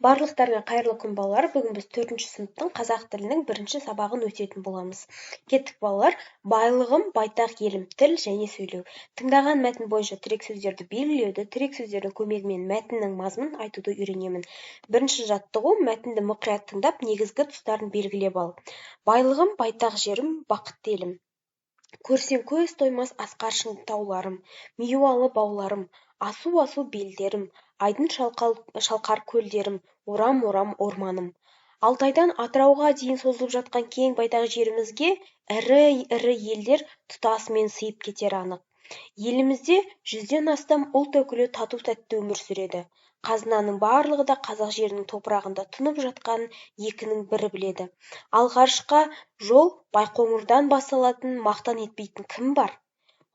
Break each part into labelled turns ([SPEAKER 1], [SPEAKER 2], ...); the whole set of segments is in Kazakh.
[SPEAKER 1] Барлықтарыңа қайырлы күн, балалар! Бүгін біз төртінші сыныптың қазақ тілінің бірінші сабағын өтетін боламыз. Кеттік, балалар! Байлығым байтақ елім, тіл және сөйлеу. Тыңдаған мәтін бойынша тірек сөздерді белгілеуді, тірек сөздердің көмегімен мәтіннің мазмұнын айтуды үйренемін. Бірінші жаттығу: мәтінді мұқият тыңдап, негізгі тұстарын белгілеп ал. Байлығым байтақ жерім, бақытты елім. Көрсең көз тоймас асқар шың тауларым, миуалы бауларым, асу-асу белдерім, айдын шалқар көлдерім, орам-орам орманым. Алтайдан Атырауға дейін созылып жатқан кең байтақ жерімізге ірі-ірі елдер тұтасымен сыйып кетері анық. Елімізде 100-ден астам ұлт өкілі тату-тәтті өмір сүреді. Қазынаның барлығы да қазақ жерінің топырағында тұнып жатқанын екінің бірі біледі. Ал ғарышқа жол Байқоңырдан басталатынын мақтан етпейтін кім бар?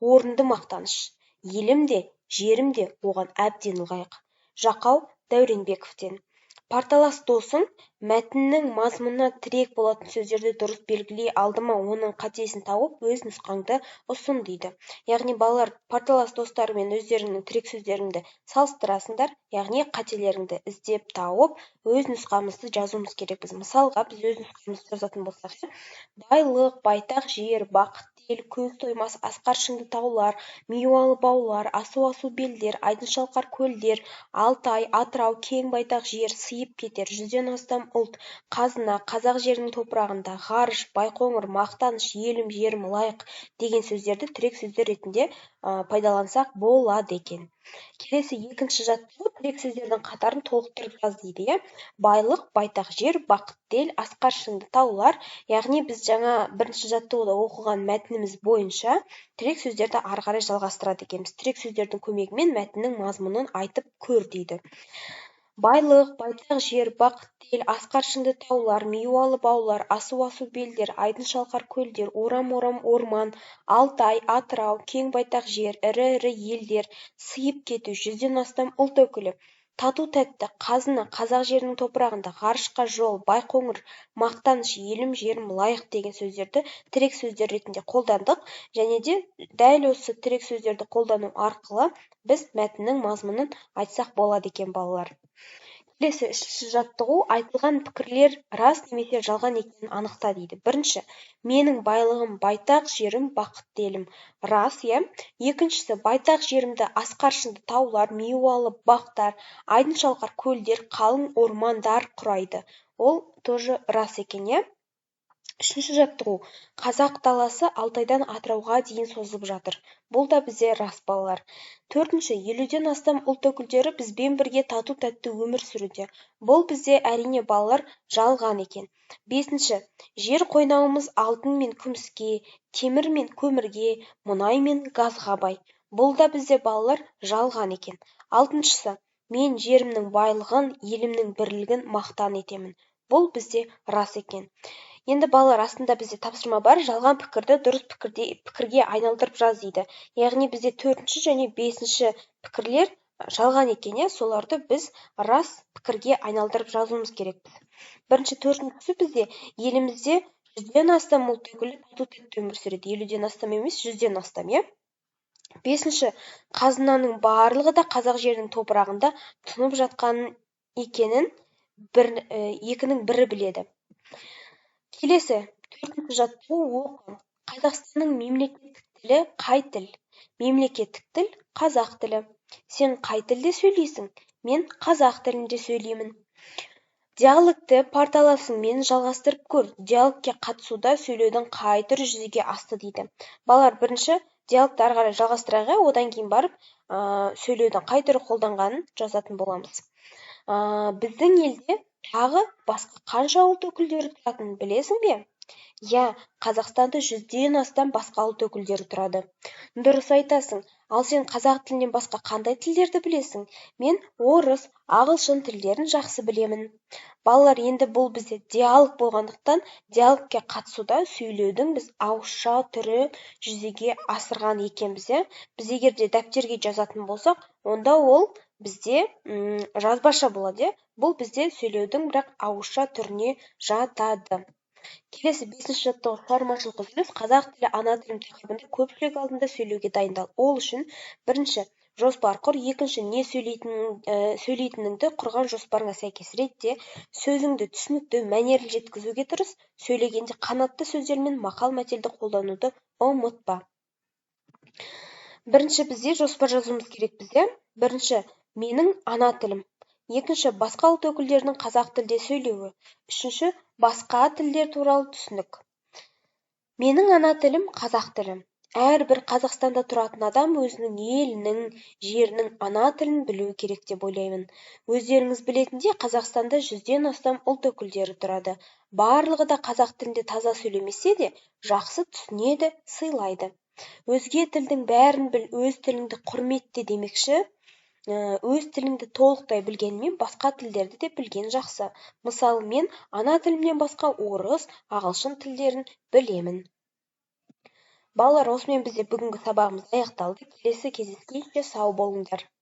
[SPEAKER 1] Орынды мақтаныш. Елім де, жерім де оған әбден лайық. Жақау Дәуренбековтен. Парталас досың мәтіннің мазмұнына тірек болатын сөздерді дұрыс белгілей алды ма, оның қатесін тауып, өз нұсқаңды ұсын дейді. Яғни, балалар, парталас достарымен өздеріңнің тірек сөздеріңді салыстырасыңдар, яғни қателеріңді іздеп тауып, өз нұсқамызды жазуымыз керекпіз. Мысалға, біз өз нұсқамызды жазатын болсақ, байлық, байтақ жер, бақытты ел, көз тоймас асқар шыңды таулар, миуалы баулар, асу-асу белдер, айдын шалқар көлдер, Алтай, Атырау, кең байтақ жер, сыйып кетер, 100-ден астам ұлт, қазына, қазақ жерінің топырағында, ғарыш, Байқоңыр, мақтаныш, елім, жерім, лайық деген сөздерді тірек сөздер ретінде пайдалансақ болады екен. Келесі екінші жаттығу: тірек сөздердің қатарын толықтырып жаз дейді, иә. Байлық, байтақ жер, бақытты ел, асқар шыңды таулар. Яғни біз жаңа бірінші жаттығуда оқыған мәтініміз бойынша тірек сөздерді ары қарай жалғастырады екенбіз. Тірек сөздердің көмегімен мәтіннің мазмұнын айтып көр дейді. Байлық, байтақ жер, бақытты ел, асқар шыңды таулар, миуалы баулар, асу-асу белдер, айдын шалқар көлдер, орам-орам орман, Алтай, Атырау, кең байтақ жер, ірі-ірі елдер, сыйып кету, 100-ден астам ұлт өкілі, тату-тәтті, қазына, қазақ жерінің топырағында, ғарышқа жол, Байқоңыр, мақтаныш, елім, жерім, лайық деген сөздерді тірек сөздер ретінде қолдандық. Және де дәл осы тірек сөздерді қолдану арқылы біз мәтіннің мазмұнын айтсақ болады екен, балалар. Келесі үшінші жаттығу: айтылған пікірлер рас немесе жалған екенін анықта дейді. Бірінші: менің байлығым байтақ жерім, бақытты елім. Рас, иә. Екіншісі: байтақ жерімді асқар шыңды таулар, миуалы бақтар, айдын шалқар көлдер, қалың ормандар құрайды. Ол тоже рас екен, иә. Үшінші жаттығу: қазақ даласы Алтайдан Атырауға дейін созылып жатыр. Бұл да бізде рас, балалар. Төртінші: 50-ден астам ұлт өкілдері бізбен бірге тату-тәтті өмір сүруде. Бұл бізде, әрине, балалар, жалған екен. Бесінші: жер қойнауымыз алтын мен күміске, темір мен көмірге, мұнай мен газға бай. Бұл да бізде, балалар, жалған екен. Алтыншысы: мен жерімнің байлығын, елімнің бірлігін мақтан етемін. Бұл бізде рас екен. Енді, балалар, астында бізде тапсырма бар: жалған пікірді дұрыс пікірге айналдырып жаз дейді. Яғни бізде төртінші және бесінші пікірлер жалған екен, иә, соларды біз рас пікірге айналдырып жазуымыз керекпіз. Бірінші, төртіншісі: бізде елімізде 100-ден астам ұлт өкілі тату-тәтті өмір сүреді. 50-ден астам емес, 100-ден астам, иә. Бесінші: қазынаның барлығы да қазақ жерінің топырағында тұнып жатқан екенін бір, екінің бірі біледі. Келесі төртінші жаттығу: оқы. Қазақстанның мемлекеттік тілі қай тіл? Мемлекеттік тіл қазақ тілі. Сен қай тілде сөйлейсің? Мен қазақ тілінде сөйлеймін. Диалогты парталасыңмен жалғастырып көр. Диалогке қатысуда сөйлеудің қай түрі жүзеге асты дейді. Балалар, бірінші диалогты ары қарай жалғастырайық, одан кейін барып сөйлеудің қай түрі қолданғанын жазатын боламыз. Біздің елде тағы басқа қанша ұлт өкілдері тұратынын білесің бе? Иә, Қазақстанда 100-ден астам басқа ұлт өкілдері тұрады. Дұрыс айтасың. Ал сен қазақ тілінен басқа қандай тілдерді білесің? Мен орыс, ағылшын тілдерін жақсы білемін. Балалар, енді бұл бізде диалог болғандықтан, диалогке қатысуда сөйлеудің біз ауызша түрі жүзеге асырған екенбіз, иә. Біз егер де дәптерге жазатын болсақ, онда ол бізде жазбаша болады, иә. Бұл бізде сөйлеудің бірақ ауызша түріне жатады. Келесі бесінші жаттығу: шығармашылық үзіліс. Қазақ тілі ана тілім тақырыбында көпшілік алдында сөйлеуге дайындал. Ол үшін бірінші Жоспар құр. Екінші, не сөйлейтініңді құрған жоспарыңа сәйкес ретте. Сөзіңді түсінікті, мәнерлі жеткізуге тырыс. Сөйлегенде қанатты сөздер мен мақал-мәтелді қолдануды ұмытпа. Бірінші, бізде жоспар жазуымыз керек бізде. Бірінші, менің ана тілім. Екінші, басқа ұлт өкілдерінің қазақ тілде сөйлеуі. Үшінші, басқа тілдер туралы түсінік. Менің ана тілім қазақ тілі. Әрбір Қазақстанда тұратын адам өзінің елінің, жерінің ана тілін білуі керек деп ойлаймын. Өздеріңіз білетіндей, Қазақстанда 100-ден астам ұлт өкілдері тұрады. Барлығы да қазақ тілінде таза сөйлемесе де, жақсы түсінеді, сыйлайды. Өзге тілдің бәрін біл, өз тіліңді құрметте демекші, өз тіліңді толықтай білгенімен басқа тілдерді де білген жақсы. Мысалы, мен ана тілімнен басқа орыс, ағылшын тілдерін білемін. Балалар, осымен бізде бүгінгі сабағымыз аяқталды. Келесі кездескенше сау болыңдар.